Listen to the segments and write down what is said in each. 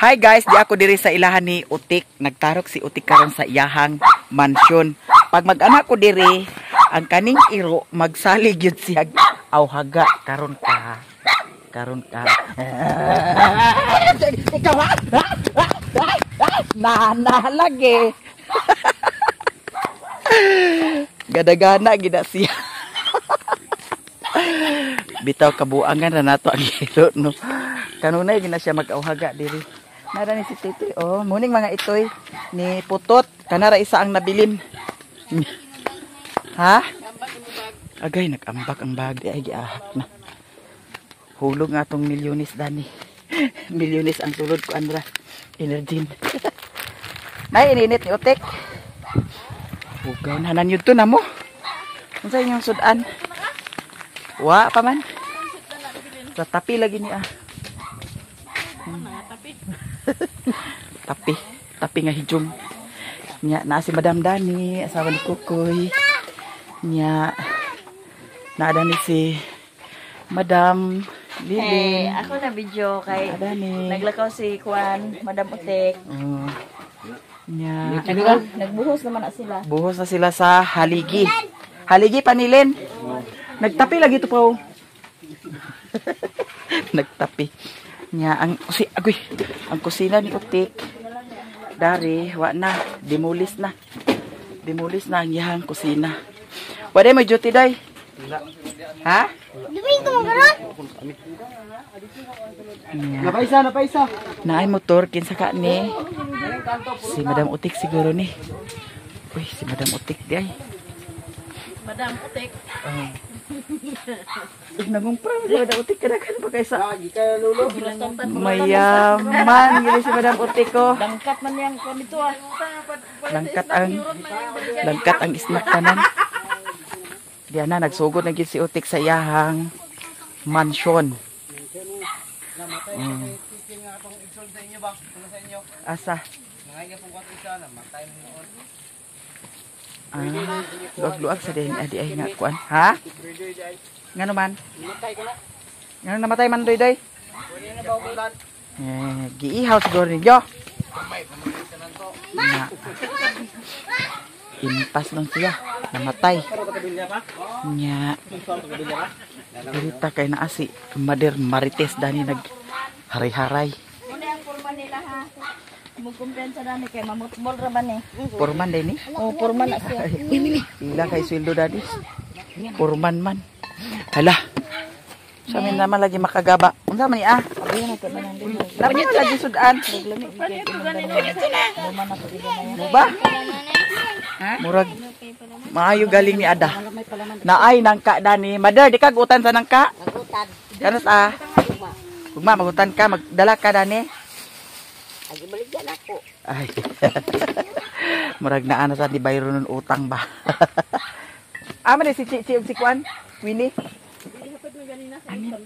Hi guys, di ako diri sa ilahan ni Utik. Nagtarok si Utik karon sa iyahang mansion. Pag mag-anak ko diri, ang kaning iro magsalig yun siya awhaga karon ka. Karon ka. Ikaw ha? Na lagi. Gadagana gid siya. Bitaw kabuangan ra nato ang iro, no. Kanunay gina siya mag-awhaga diri. Nara ni si Titoy. Oh, muning mga itoy ni Putot. Kanara isa ang nabilin. Ha? Agay, nag-ambak ang bag. Di ay giahak na. Hulog nga tong milyonis dani. Milyonis ang sulod ko andra. Energy. Nay, ininit ni Utik. Hugaw na nan yun to na mo. Unsa inyong sudan? Wa pa man. Sa tapi lagi ni ah. Tapi, tapi nga hijong. Nya naa si Madam Dani, asawa ni Kukoy. Nya naa ni si Madam Lilin. Hey, ako na video kay Naa ni. Naglakaw si Juan, Madam Utik. Oh. Nya Nagbuhos naman na sila. Buhos na sila sa haligi. Haligi panilin. Nagtapi lagi to po. Nagtapi. Nya ang si agoy, ang kusina ni Utik. Dari wa na, demolis na. Demolis na ang iyang kusina. Wa day may duty day. Ha? Domingo mo karon? Nya. Napaisa, napaisa. Naay motor kinsa ka ni? Si Madam Utik siguro ni. Uy, si Madam Utik di ay. Madam Utik. Oh. Nangumpra si Madam Utik kadagan pa kaysa. Lagi ka lulo. Mayaman gini si Madam Utik ko. Dangkat man yang kon ito ah. Langkat ang snack tanan. Diana nagsugod na gid si Utik sa iyahang mansion. Asa? Ah, luag-luag sa din adi ay nga kuan. Ha? Ngano man? Ngano namatay man doy doy? Eh, giihaw siguro ninyo. Na. Impas lang siya. Namatay. Nya. Dirita kay naa si Mader Marites dani nag haray-haray. Muna ang purman nila ha. Mugkumpiyansa dani kay mamutbol ra ba ni? Purman din ni. Oh, purman na siya. Pila kay sweldo dani. Purman man. Hala. Sa amin naman lagi makagaba. Unsa man ni ah? Lami lagi sudan. Mo ba? Murag maayo galing ni Ada. Naay nangka dani. Mother, di ka gutan sa nangka? Kanos ah? Ugma magutan ka, magdala ka dani. Ay, baligyan ako. Ay. Murag naa na sa ni Byron nun utang ba. Ama ni si Chichi ug si Kwan, Winnie. Amin.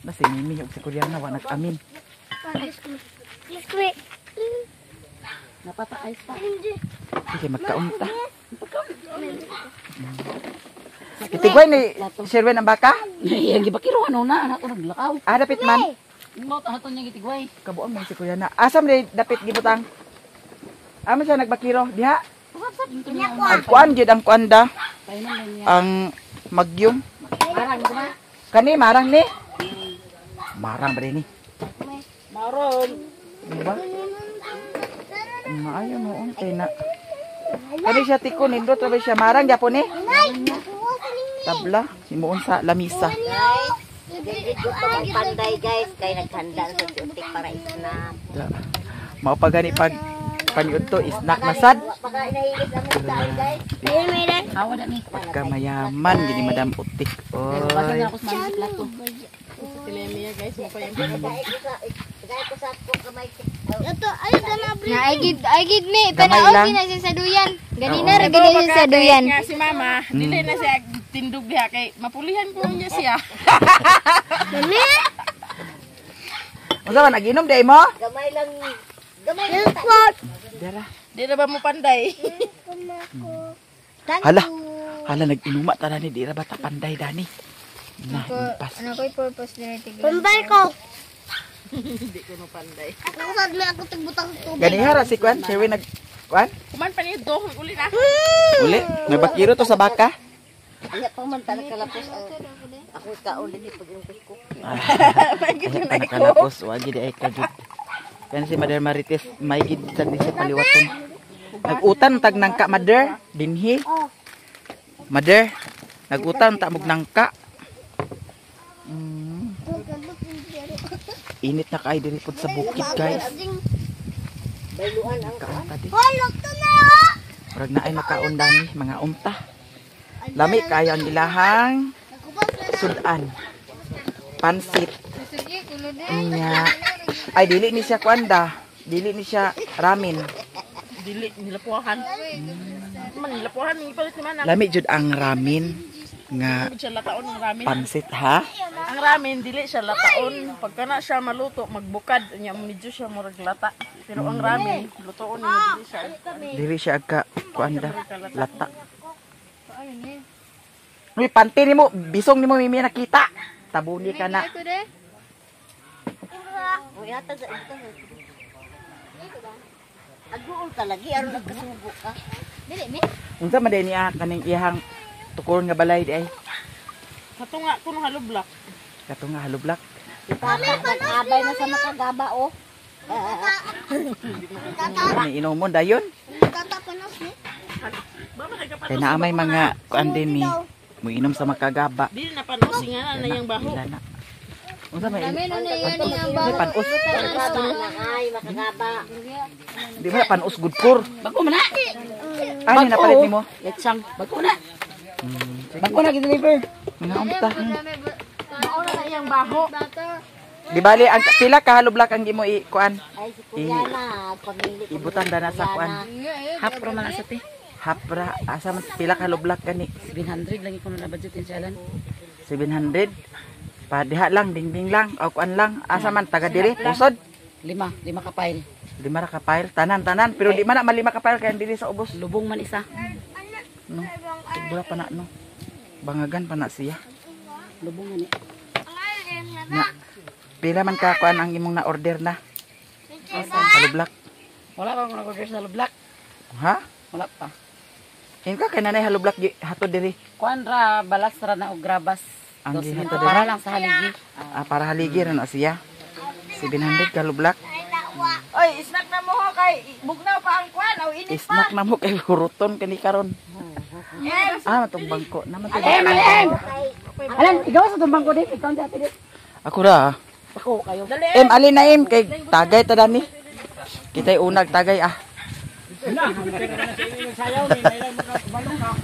Na si Mimi ug si Kuryana wa nag-amin. Napataay pa. Sige, magkaunta. Itigway ni Sherwin ang baka? Yang gibakiruhan na anak ko naglakaw. Ah, dapit man. Mo ato niya gitigway. Kabuang man si Kuya na. Asam ni dapit gibutang? Amo siya nagbakiro diha. Ang kuan gyud ang kuan da. Ang magyong. Kani marang ni. Marang ba ni? Marang. Diba? Maayo noon kay na. Kani siya tiko nindot ra ba siya marang gyapon ni? Tabla himuon sa lamisa. Dito panday guys, kay naghanda sa Utik para isnack. Mao pa gani pag paniud to isnack na sad. Pagka mayaman gini Madam Utik. Oy. Naigid me panaog na siya sa duyan. Ganina ra gid siya sa duyan. Nga si mama, dili na siya tindog diha kay mapulihan ko niya siya. Mami. Unsa man nag-inom di mo? Gamay lang. Gamay lang. Dara. Di na ba mo panday? Hala. Hala nag-inuma ta ni di ra ba ta panday dani. Na, impas. Ano ko'y purpose din tigil? Pambal ko. Hindi ko no panday. Ako sad may ako tigbutang tubig. Ganihara si Kwan, Sherwin nag Kwan? Kuman pa niyo do uli na. Uli, may bakiro to sa baka. Anya pa man talaga kalapos ang ako kaon din pag ungkos ko. Ay, nakalapos, wagi di ay kagid. Kan si Mother Marites, may gid sa di siya paliwaton. Nag-utan tag nangka Mother, dinhi. Mother, nag-utan ta mog nangka. Init na kay diri pod sa bukid, guys. Bayluan ang Kaon ta di. Hulog to na oh. Murag na ay makaon dani, mga unta. Lami kayo ang ilahang sudan. Pansit. Sige, kulod eh. Nya. Ay dili ni siya kuanda. Dili ni siya ramen. Dili nilapuhan. Man nilapuhan ni palit ni manang. Lami jud ang ramen nga Dili siya lataon ang ramen. pansit ha. Ang ramen dili siya lataon. Pagka na siya maluto magbukad nya medyo siya murag lata. Pero ang ramen lutoon nimo dili siya. Dili siya agka kuanda lata. Uy, panty nimo, bisong nimo mimi nakita. Tabuni ka na. Ako de. Uy, hatag sa ito. Aguol ka lagi aron nagkasugo ka. Dili mi. Unsa man day niya kaning iyang tukor nga balay di ay. Katunga kuno halublak. Kato nga halublak. Abay na sa makagaba oh. Ni inomon dayon. Tata panos ni. Ba man nagkapanos. Kay naa may mga kuan din ni muinom sa makagaba. Dili na panos nga na yang baho. Ila na. Unsa may Kami no na yan ang may panos? Makagaba na ay makagaba. Di ba panos good kur? Bago man na. Ay, napalit nimo. Letsang. Bago na. Bago na gi-deliver. Mga unta. Mauna na iyang baho. Di bali ang pila ka halublak ang imo i kuan. Ay si kuya na pamili ko. Ibutan da na sa kuan. Half ra man sa te. Hapra asa man pila ka halublak kani? 700 lang ko na budget in siya 700. Padiha lang dingding lang o kuan lang. Asa man taga diri pusod. Lima ka pile. Lima ra ka pile tanan-tanan pero di man na malima ka pile kay diri sa ubos. Lubong man isa. No. Sobra pa na no. Bangagan pa na siya. Lubong man ni. Na. Pila man ka kuan ang imong na order na? Halublak. Wala pa ko nag-order sa lublak. Ha? Wala pa. Inka kay nanay halublak hatod diri. Kuan ra balas ra na og grabas. Ang Dos gihatod mil. diri. Para lang sa haligi. Ah, para haligi ra na siya. 700 ka halublak. Oy, snack na mo ho kay bugnaw pa ang kuan aw init. Snack na mo kay huruton kani karon. Ah, matong bangko naman to. Eh, mali Alan, ikaw sa tumbang ko din, ikaw ang dati din. Ako ra. Ako kayo. Em alin na em kay tagay ta dani. Kitay unag tagay ah.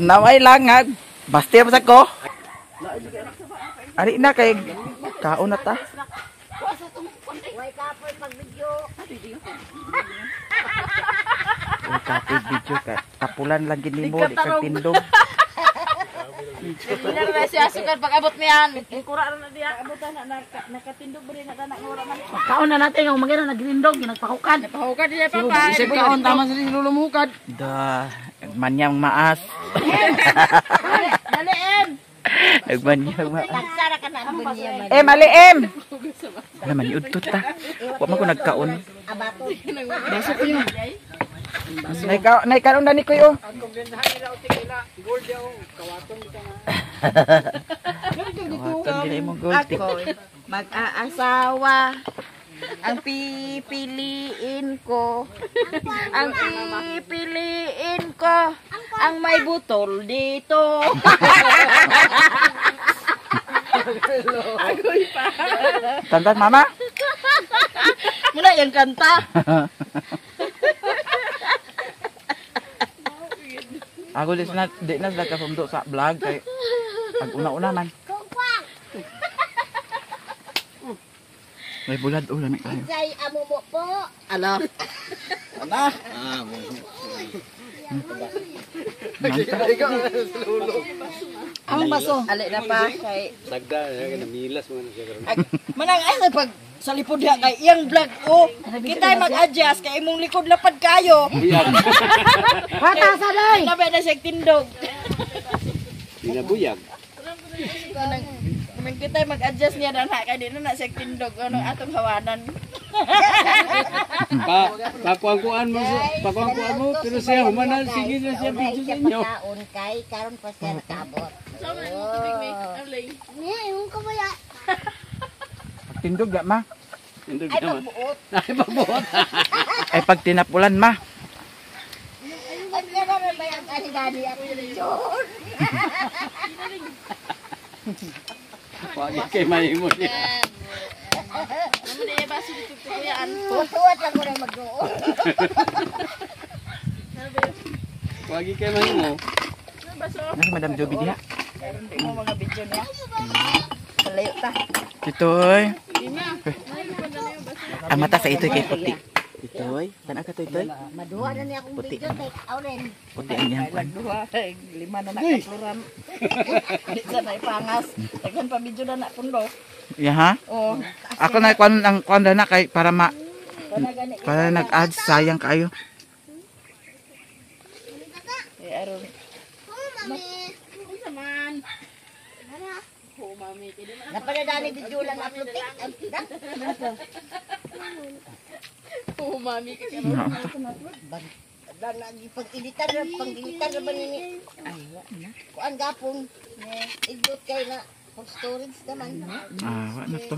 Naway lang ha. Basti pa sa ko. Ari na kay kaon na ta. Way kapoy pag video. Uy, kapoy video ka. Tapulan lang gid nimo di kag tindog. Pilar na siya sukad pag abot niyan. Kura ra na diya. Abutan na nakatindog ba rin na tanak wala man. Kaon na natin ang mga nagrindog, ginagpakukan. Pahukad diya papa. Isip kaon tama sa lulumukad. Da, manyang maas. Dali em. Nagmanyang maas. Tagsara ka na ang bunya man. Em, ali em. Ala man iudtot ta. Wa man ko nagkaon. Abato. Nay ka nay kaon na ni koy oh. Kawaton gina imong gold tip. Mag-aasawa. Ang pipiliin ko. Ang pipiliin ko. Ang may butol dito. Tantan mama. Muna yung kanta. Ako di na di na sila kasundo sa vlog kay pag una-una man. May bulad ulan na kayo. Jay amo mo po. Ala. Ang baso. Ali na pa kay Sagda, namilas mo na siya karon. Manang ay na pag sa likod diha kay iyang vlog oh. Kitay mag-adjust kay imong likod lapad kayo. Hata sa day. Nabay na siya tindog. Binabuyag. Kami kita mag-adjust niya na kay di na na siya tindog anong atong hawanan. Pa pakuan-kuan mo, pakuan-kuan mo, pero siya humanan, sige na siya video sa inyo. Pagkaon kay karon pa siya nakaabot. Sama na mo tubig may. Amlay. Niya, ko ba ya? Tindog la ma. Ay pagbuot. Ay pagbuot. Ay pag tinapulan ma. Ay na ba yung ani-dani ako John? Wagi kay mahimo niya. Amo na baso dito kuyaan. Tuwat lang ko na magduol. Wagi kay mahimo. Baso. Nasa Madam Joby diha. Mo mga video niya. Palayo ta. Titoy. Ang mata sa itoy kay puti. Itoy, tan ka toy toy. Maduha na niya akong Puti. video kay Auren. Puti ang iyang kwan. Duha, lima na nakapluran. Di sa na ipangas. Daghan pa video na na pundo. Ya ha? Oh, Ako na kwan ang kwan na kay para ma para nag-add sayang kayo. eh aron. Unsa man? Oh, mami, kay di man. Napadadani video lang upload tik. Oh, mami, kay No. Pag-editar, pag-editar ba ni? Ay, kuan gapon. Idot kay na pag storage naman. Ah, wa na to.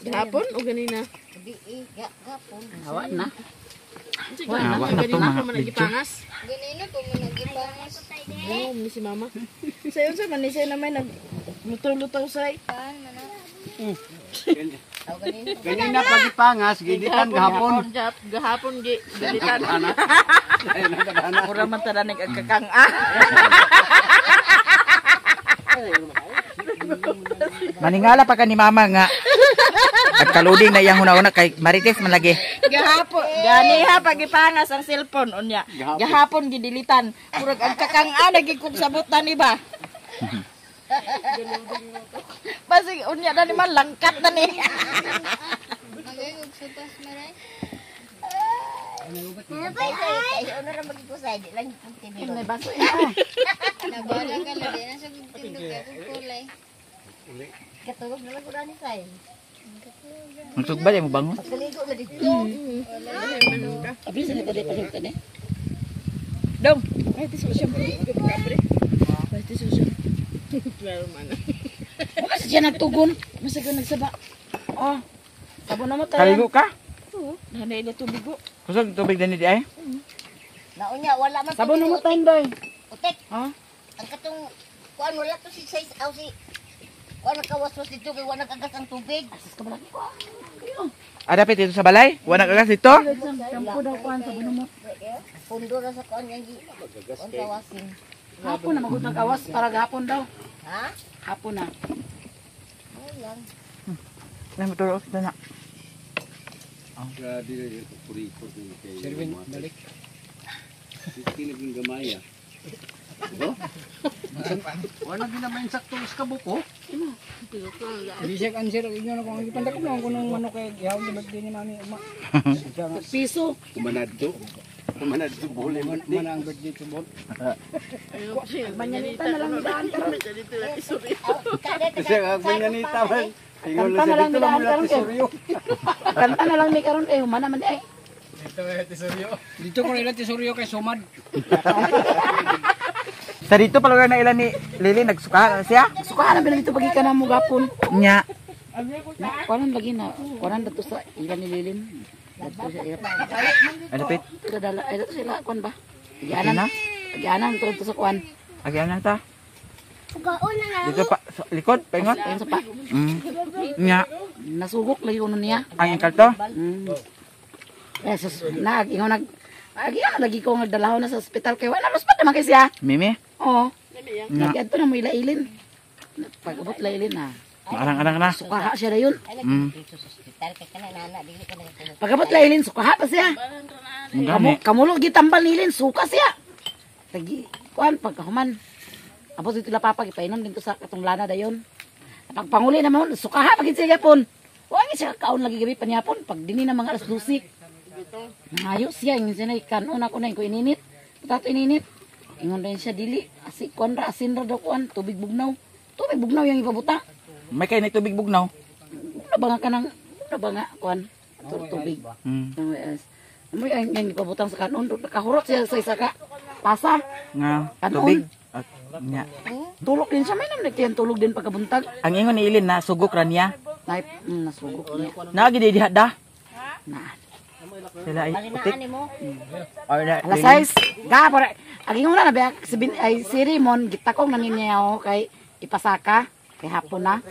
Gahapon o ganina? Di eh, gapon. Hawa na. Ah, wa na to Ganina mga pa man video. nagipangas. Ganina po mo nagipangas. Oh, ni si mama. Sayo sa man ni siya naman nag lutaw-lutaw say. Paan man ah. Ganina pagipangas, giditan gahapon. Gahapon gi gilitan. Ay nagkadana. Mura man tanan nagkakang ah. Maningala pa ka ni mama nga. Nagkaluding na iyang una-una kay Marites man lagi. Gahapon ganiha pagipangas ang cellphone unya. Gahapon gidilitan. Murag ang kakang ah lagi kog sabot na ni ba. Basig unya na ni man langkat na ni. Magay og supas maray. Ay, ano ra magigusay, di lang yung tinidor. May baso. Nabala ka na di na sa tindog kay kung kulay. Katulog na lang ko ni say. Magsugba di mo bangon. Pagkaligo na dito. Abi sa nito pa siya tani. Dong, ay tiso siya. Ay tiso siya. Well man. Wala siya nagtugon. Masag nagsaba. Oh. Sabo na mo tayo. Kaligo ka? Oo, nanay na tubigo. Kusog tubig dinhi di ay. Naunya wala man. Sabo na mo tayo doy. Utek. Ha? Ang katong kuan wala to si size aw si kuan nagkawaswas dito kay wala nagagas ang tubig. Asas ka ba lagi ko? Ah, dapat dito sa balay? Wala kagas dito? Shampoo daw kuan sabo na mo. Pundo ra sa kuan yang gi. Kuan kawasin. Hapon na magud nagawas para gahapon daw. Ha? Hapon na. Ay lang. Na motoro kita na. Grabe na yung purikot ni kay. Servin, balik. Tinaging gamay ah. Oh? Wala gina may sakto sa kabuko. Di siya answer inyo na kung ipandakop lang ko nung manok kay gihawon di birthday ni mami uma. Piso. Kumanadto. Kumanadto bole man. Mana ang birthday to bol. Manyanita na lang daan karon. Kasi ang manyanita man. Ingon Kanta lang na siya lang dito lang daan mula karon kay. tisuryo. Kanta na lang ni karon eh humana man di ay. Dito ko nila tisuryo kay sumad. Sa dito pa lugar na ilan ni Lily nagsuka na siya. Suka na dito pagi ka na mo gapon. Nya. Kuanan lagi na. Kuanan dato sa ilan ni Lilin. Dato sa ila. Ano pit? Dala ay dato sila kuan ba? Agianan. Agianan. Agianan to sa kuan. Agianan ta. Ugaon na lang. Dito pa sa likod paingon. Ayun sa pa. Nya. Nasugok lagi kuno niya. Ang ingkal to. Eh sus nag ingon nag agianan lagi ko nga dalahon na sa ospital kay wala luspat naman kay siya. Mimi. Oo. Nya. Nag-adto na mo ilailin. Pag-abot lailin na. Maarang-arang na. Sukaha siya dayon. Ay dito sa ospital kay kana nana dili ka nagtulog. Pag-abot lailin sukaha pa siya. Gani. Kamulo gitambal nilin suka siya. Tagi kuan pagkahuman. Abot dito la papa gipainom dito sa katong lana dayon. Pagpanguli naman sukaha pagid siya gapon. Wa gyud siya kaon lagi gabi panyapon pag dinhi na mga alas 12. Nangayo siya ingon siya na kanon ako na ko ininit. Patato ininit. Ingon rin siya dili asi kuan ra asin ra daw kuan tubig bugnaw. Tubig bugnaw yang ipabuta. May kay na tubig bugnaw. Wala ba nga kanang wala ba nga kuan tubig. Amoy ang gipabutang sa kanon, nakahurot siya sa isa ka pasa. Nga Kanon. tubig. At, nya. Tulog din siya, may naman nagtiyan tulog din pagkabuntag. Ang ingon ni Ilin na sugok ra niya. Nay, nasugok niya. Naa gid diha da. Na. Sila ay putik. Or na, Alas 6. Ga para agi na ba si bin, ay si Raymond gitakong na niya kay ipasaka kay hapon na.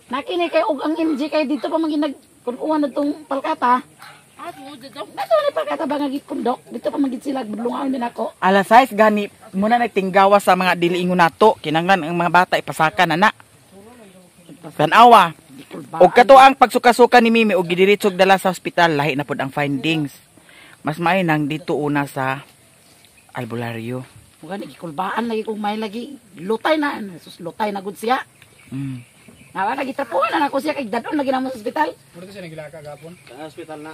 Nakini kay og ang MG kay dito pa man ginag kunuan na tong palkata. Nato ni palkata ba nga gikundok dito pa man gid sila budlungaon din ako. Alas 6 gani muna nagtinggawa sa mga dili ingon nato kinanglan ang mga bata ipasaka na na. Tanawa. Og kato ang pagsuka-suka ni Mimi og gidiretsog dala sa ospital lahi na pod ang findings. Mas maayo nang dito una sa albularyo. Muga ni gikulbaan lagi kung may lagi lutay na sus lutay na gud siya. Nawa lagi trapuhan na nako siya kay dadon lagi namo sa ospital. Puro to siya nagilaka gapon. Sa hospital na.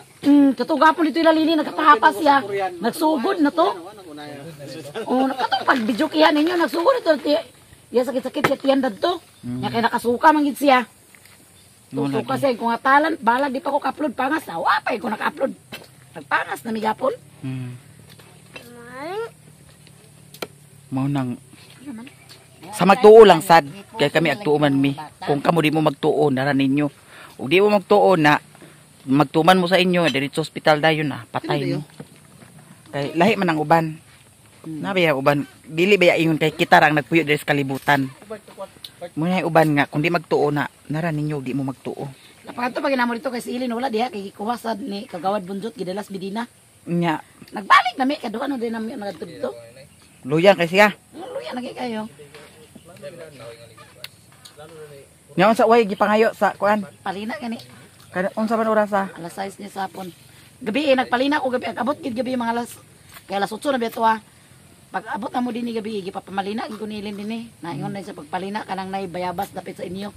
Katong gapon dito ilalini nagkatahapa siya. Nagsugod na to. Oh, katong pag video kiya ninyo nagsugod na to. Ya sakit-sakit siya tiyan dadto. Nya kay nakasuka man gid siya. Tusuka siya kung atalan balag di pa ko ka-upload pangas na wa pa ko naka-upload. Nagpangas na mi gapon. Mao nang sa magtuo lang sad kay kami agtuo man mi. Kung kamo di mo magtuo nara ninyo. Ug di mo magtuo na magtuman mo sa inyo diretso ospital dayon na patay mo. Kay lahi man ang uban. Na ba uban dili ba ingon kay kita ra ang nagpuyo diri sa kalibutan. Muna uban nga kung di magtuo na nara ninyo di mo magtuo. Napakanto pag ginamo dito kay si Ilin wala diha kay gikuha sad ni Kagawad Bunjot gidalas Medina. Nya Nagbalik na mi kaduha no din nami nagadto dito. Luyan kay siya. Luya na kay kayo. Nya unsa way gipangayo sa kuan? Palina gani. Kada unsa man oras ah? Alas 6 ni sapon. Gabi eh, nagpalina ko gabi. Abot gid gabi mga alas kay alas 8 na biya to ah. Pag abot na mo dinhi gabi gipapamalina gid ko ni Ilin dinhi. Naingon na siya pagpalina kanang nay bayabas dapit sa inyo.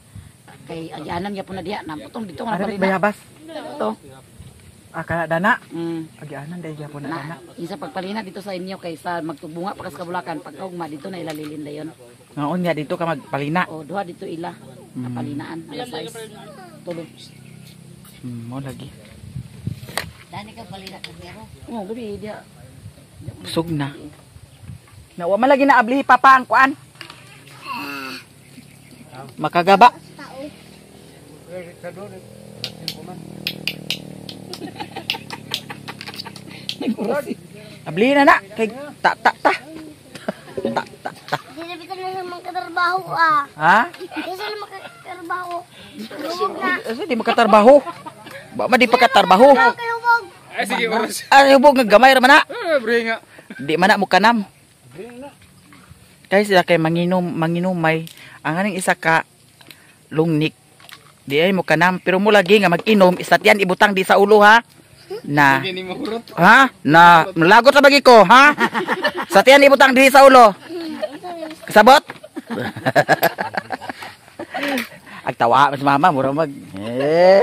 Kay agyanan gyapon na diha naputong dito nga Ano nagpalina. bayabas? Ito. Ah, kana dana. Mm. Agyanan dai gyapon na dana. Na, isa pagpalina dito sa inyo kay sa magtubunga pa kas kabulakan pagkaugma dito na ilalilin dayon. Ngaon nga dito ka magpalina. O duha dito ila. Kapalinaan alas 6. Tulog. Mo lagi. Dani ka balina ka pero. Oh, gabi diha. Busog na. Nawa man lagi na ablihi papa ang kuan. Makagaba. Ablihi na na kay ta ta ta. Ta ta ta. Di na bitan na sa mga katrabaho ah. Ha? Di sila makatrabaho. Hubog na. Asa di makatarbaho? Ba ma di pa katarbaho. Kay hubog. Ay sige oras. Ay hubog nga gamay ra man na. Eh, bre nga. Di man na mo kanam. Kay sila kay manginom manginumay ang aning isa ka lungnik. Di ay mo kanam pero mo lagi nga mag-inom isat yan ibutang di sa ulo ha. Na Sige ni mo hurot. ha? Na lagot sa bagi ko ha? Sa tiyan ibutang di sa ulo. Kasabot? Agtawa mas mama mura mag. Eh.